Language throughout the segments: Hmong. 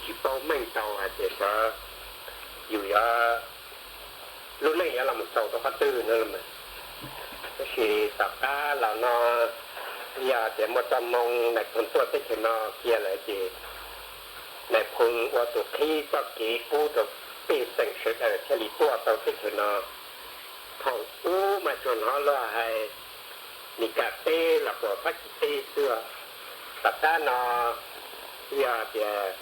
tsis paub meej tau hais tias xyov yus yuav, lub neej yuav los mus xaus rau qhov twg no los mas. Tab sis tom qab los no yog tias muaj txoj moo Nais Phoo tuaj teb chaws no kiag lawm ces Nais Phoo ua tus qhib txoj kev pub rau pej xeem sawv daws thiaj li tuaj tau teb chaws no. Thaum ub mas tsuas hnov luag hais Mis Kas teb los puas Fab Kis teb xwb. Tom qab no yog tias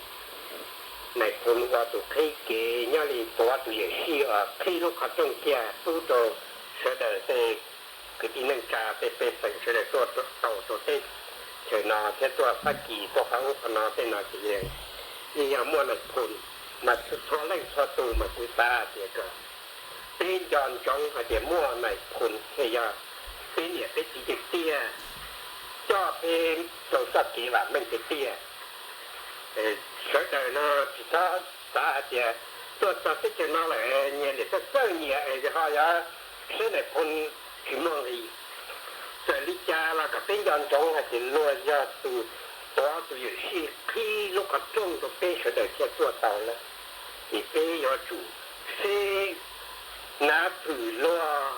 Nais Phoo ua tus qhib kev nyob li tuav tus yawm sij uas qhib lub qhov rooj kiag pub rau sawv daws tej kwv tij neej tsa tej pej xeem sawv daws tuaj tau rau teb chaws no thiab tuaj Fab Kis tuaj qhov ub qhov no tej no ces yeej yog muaj Nais Phoo, mas txhua leej txhua tus mas kuv xav hais tias kom peb nco ntsoov hais tias muaj Nais Phoo thiaj yog peb niam peb txiv tiag tiag, coj peb rau txoj kev vam meej tiag tiag. Sawv daws no tsis txhob xav hais tias tuaj txog teb chaws no lawm nyias niam txawj txawj nyias es ho yog siab Nais Phoo tsis muaj nqis. Txawm li cas los kom peb nco ntsoov hais tias luag yog tus tuav tus yawm sij qhib lub qhov rooj rau peb sawv daws thiaj tuaj tau na. Ces peb yuav tsum seb nav hwm luag,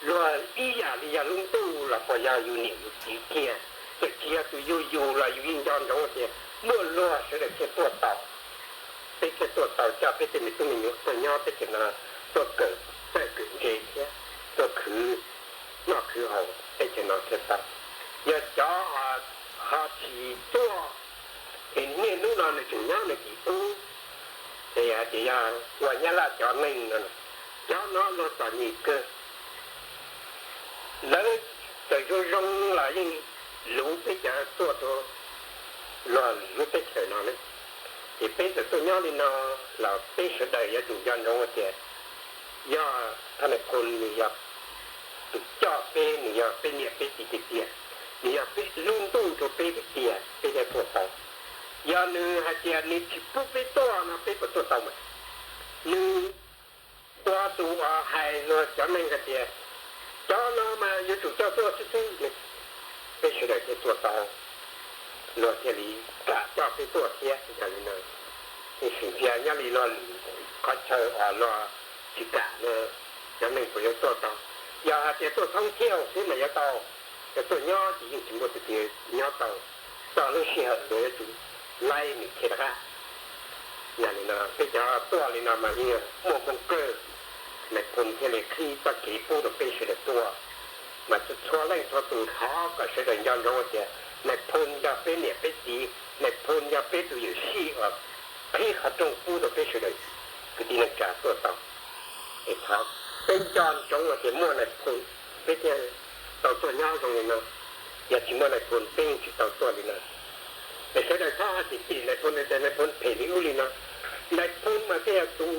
luag ib yam li yog lub ntuj los puas yog yus niam yus txiv kiag. Txawm tsis yog tus yug yus los yus yeej nco ntsoov tias muaj luag sawv daws thiaj tuaj tau, peb thiaj tuaj tau coj peb tej me tub me nyuam tuaj nyob teb chaws no, tuaj kawm txawj kawm ntse thiab tuaj khwv noj khwv haus teb chaws no thiaj tau. Yog cov ho tsis tuaj, es niaj hnub no nws tseem nyob nws tim ub, ces hais tias yog ua Nyab Laj cov neeg no, cov no luag txom nyem kawg. Lawv txawm zoo zoo los yeej luv peb cov tuaj rau luag lub teb chaws no ne. Ces peb txawm tuaj nyob li no los peb sawv daws yuav tsum nco ntsoov tias yog thaj Nais Phoo nws yog tus coj peb, nws yog peb niam peb txiv tiag tiag, nws yog peb lub ntuj rau peb tiag tiag peb thiaj tuaj tau. Yog nws hais tias nws tsis pub peb tuaj no peb puas tuaj tau mas? Nws ua tus uas hais luag cov neeg hais tias cov no mas yuav tsum coj tuaj xwb xwb, peb sawv daws thiaj tuaj tau, luag thiaj li kam coj peb tuaj thiab li no. Sim ntsia nyob li luag lwm qhov chaw uas luag tsis kam no, cov neeg puas yuav tuaj tau? Yog hais tias tuaj thoob thiaj xwb mas yuav tau, yog tuaj nyob ces yeej tsis muaj tus twg nyob tau, txog lub sij hawm luag yuav tsum laij nws thiaj rov qab. Yog li no peb cov tuaj li no mas yeej muaj moo kawg, Nais Phoo thiaj li qhib txoj kev pub rau peb sawv daws tuaj. Mas txhua leej txhua tus thov kom sawv daws nco ntsoov tias Nais Phoo yog peb niam peb txiv, Nais Phoo yog peb tus yawm sij uas qhib qhov rooj pub rau peb sawv daws kwv tij neej tsa tuaj tau. Es thov peb nco ntsoov tias muaj Nais Phoo peb thiaj tau tuaj nyob zoo li no, yog tsis muaj Nais Phoo peb yeej tsis tau tuaj li no. Es sawv daws txhob hais tias Nais Phoo, Nais Phoo phem li ub li no. Nais Phoo mas thiaj yog tus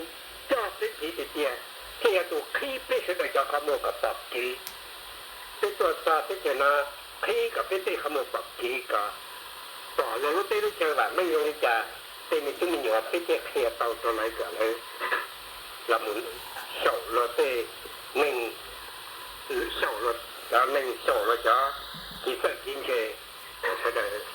coj peb phem tiag tiag, thiaj yog tus qhib peb sawv daws cov qhov muag kom pom kev. Peb tuaj txog teb chaws no qhib kom peb tej qhov muag pom kev, kom pom luag lub teb lub chaw vam meej zoo li cas, tej me tub me nyuam peb thiaj qhia tau rau lawv kom lawv los mus xyaum luag tej neeg, xyaum luag cov neeg, xyaum luag cov kev txawj kev ntse, sawv daws